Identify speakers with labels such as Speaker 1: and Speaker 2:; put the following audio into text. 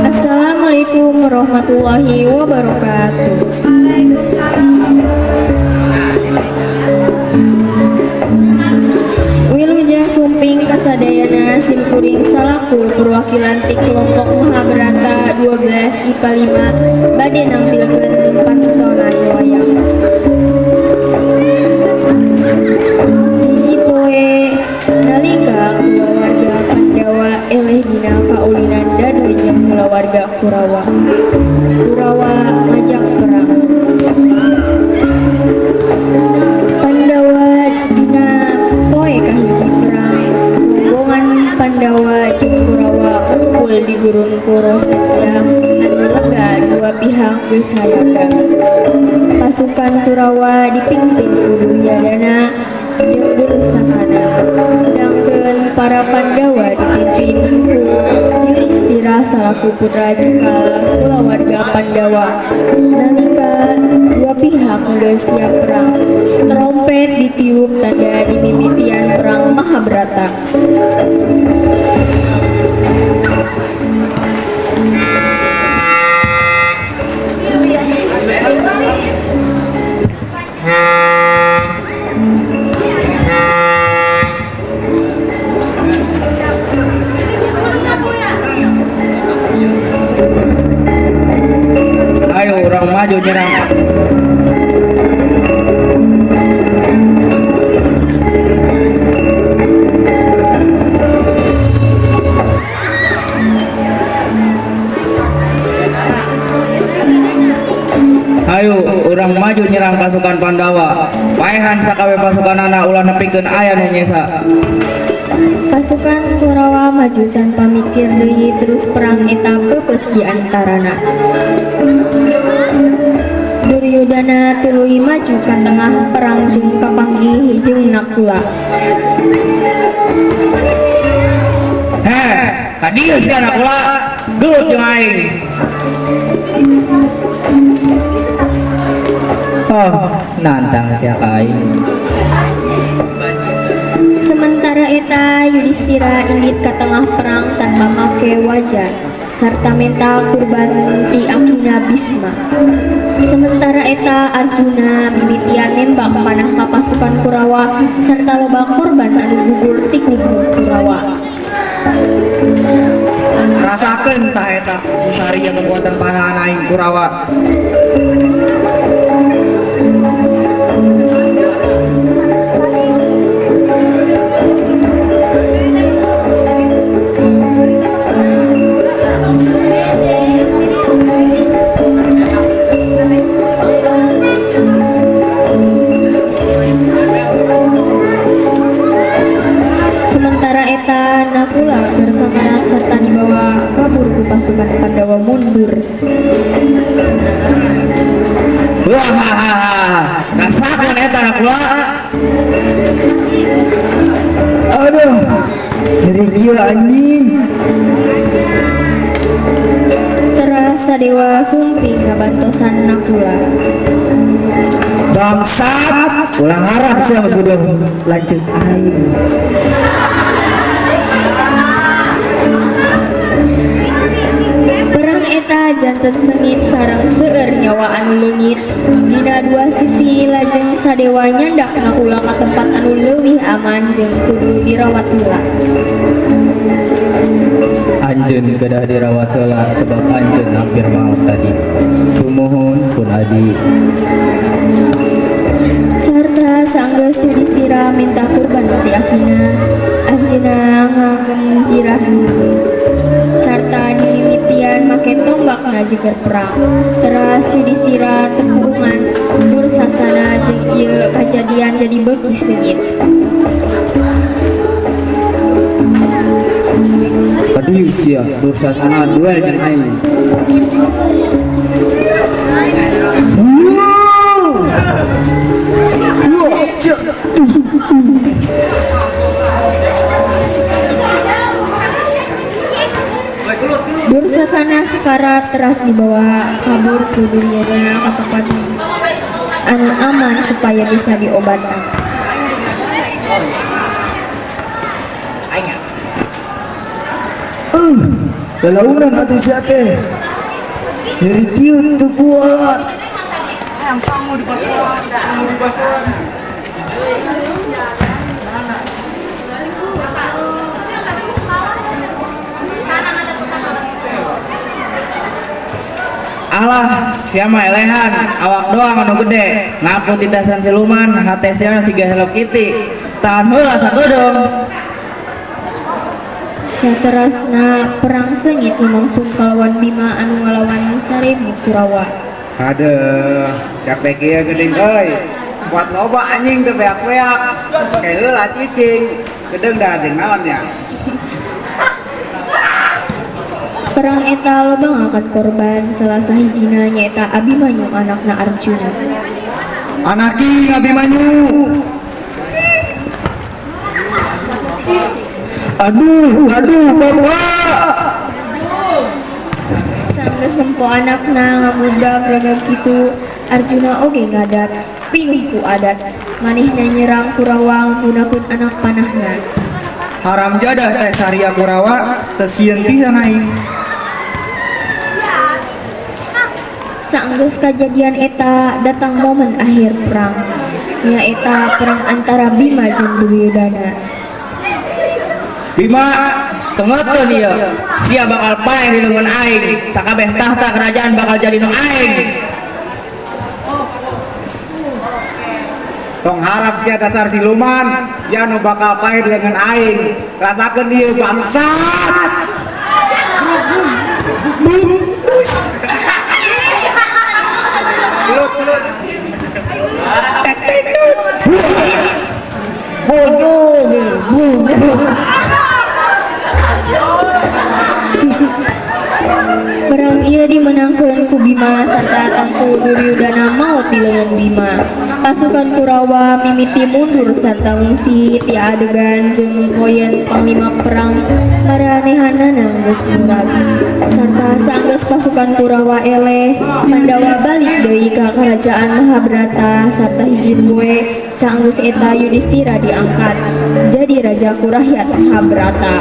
Speaker 1: Assalamualaikum warahmatullahi wabarakatuh. Wilujeng sumping kasadayana, simkuring salaku perwakilan ti kelompok Mahabharata 12 IPA 5 bade nampilkeun pantonan wayang. Hiji poe nalika kulawarga Pandawa eleh dina kaulinan dadu jeung kulawarga Kurawa. Kurawa ngajak perang. Pandawa dina poe kahiji perang, rombongan Pandawa jeung Kurawa ngumpul di gurun Kurusetra anu lega, dua pihak geus hayaga. Pasukan Kurawa dipimpin ku Duryodana jeung Dursasana, sedangkeun para Pandawa dipimpin ku Yudhistira salaku putra cekal kulawarga Pandawa. Nalika dua pihak geus siap perang, trompet ditiup tanda dimimitian perang Mahabharata.
Speaker 2: Ayo urang maju nyerang. Ayo urang maju nyerang pasukan Pandawa. Paehan sakabe pasukanana, ulah nepikeun aya nu nyesa.
Speaker 1: Pasukan Kurawa maju tanpa mikir deui, terus perang eta peupeus di antarana. Duryodana tuluy maju ka tengah perang jeung kapanggih jeung Nakula.
Speaker 2: Heh, ka dieu sia Nakula, gelut jeung aing. Oh, nantang sia ka aing.
Speaker 1: Sementara eta Yudhistira indit ka tengah perang tanpa make wajan sarta menta kurban ti akina Bisma. Sementara eta Arjuna mimitian nembak panah ka pasukan Kurawa sarta loba korban anu gugur ti kubu Kurawa.
Speaker 3: Rasakeun tah eta kusaria kekuatan panahan aing, Kurawa.
Speaker 1: Sementara eta Nakula bersakarat serta dibawa kabur ku pasukan Pandawa mundur.
Speaker 2: Wah, rasakeun eta Nakula.
Speaker 3: Aduh, nyeri kieu anjing.
Speaker 1: Teras Sadewa sumping ngabantosan Nakula.
Speaker 3: Bangsat, ulah harap sia bodoh lanceuk aing.
Speaker 1: Perang eta janten sengit sareng seueur nyawa anu leungit. Dina dua sisi, lajeng Sadewa nyandak Nakula ka tempat anu leuwih aman jeung kudu dirawat heula.
Speaker 2: Anjeun kedah dirawat heula sebab anjeun hampir maut tadi. Sumuhun pun adi.
Speaker 1: Sarta sanggeus Yudhistira minta kurban ti akina, anjeunna ngagem jirah sarta dimimitian make tombak ngajeger perang. Teras Yudhistira tepurungan Dursasana jeung ieu ieu kajadian jadi beuki seungit.
Speaker 2: Aduh sia, Dursasana duel jeung aing.
Speaker 1: Dursasana sekarat teras dibawa kabur ku Duryodana ka tempat anu aman supaya bisa diobatan.
Speaker 2: Lalaunan atuh sia teh. Nyeri kieu teu kuat. Alah, sia mah elehan, awak doang anu gede. Ngaku titesan siluman, hate sia siga Hello Kitty. Tahan heula sakedeung.
Speaker 1: Saterasna perang seungit lumangsung kalawan Bima anu ngalawan 1000 Kurawa.
Speaker 3: Aduh, capek kieu geuning euy. Kuat loba anjing teu beak-beak. Kayak heula cicing. Gedeung dah jeung naon ya.
Speaker 1: Perang eta loba ngakan korban, salah sahijina nyaeta Abimanyu anakna Arjuna.
Speaker 3: Anaki Abimanyu.
Speaker 2: Aduh, aduh, bapak.
Speaker 1: Sanggeus nempo anakna ngamudag ragag kitu, Arjuna oge ngadat, pinuh ku adat. Manehna nyerang Kurawa ngagunakeun anak panahna.
Speaker 3: Haram jadah teh Saria Kurawa, teu sieun pisan aing.
Speaker 1: Sanggeus kajadian eta datang momen akhir perang, nyaeta perang antara Bima jeung Duryodana.
Speaker 2: Bima, tengeteun ieu. Sia bakal paeh di leungeun aing. Sakabeh tahta kerajaan bakal jadi nu aing.
Speaker 3: Tong harap sia dasar siluman, sia nu bakal paeh di leungeun aing. Rasakeun ieu bangsat. Bungkus. Gelut, gelut.
Speaker 2: Bodoh, bodoh.
Speaker 1: Perang ieu dimenangkeun ku Bima sarta tangtu Duryodana maot di leungeun Bima. Pasukan Kurawa mimiti mundur sarta ngungsi ti adegan jeung poyen panglima perang maranehanana geus murag. Sarta saenggeus pasukan Kurawa eleh, Pandawa balik deui ka kerajaan Mahabharata sarta hiji poe saenggeus eta Yudhistira diangkat jadi raja ku rakyat Mahabharata.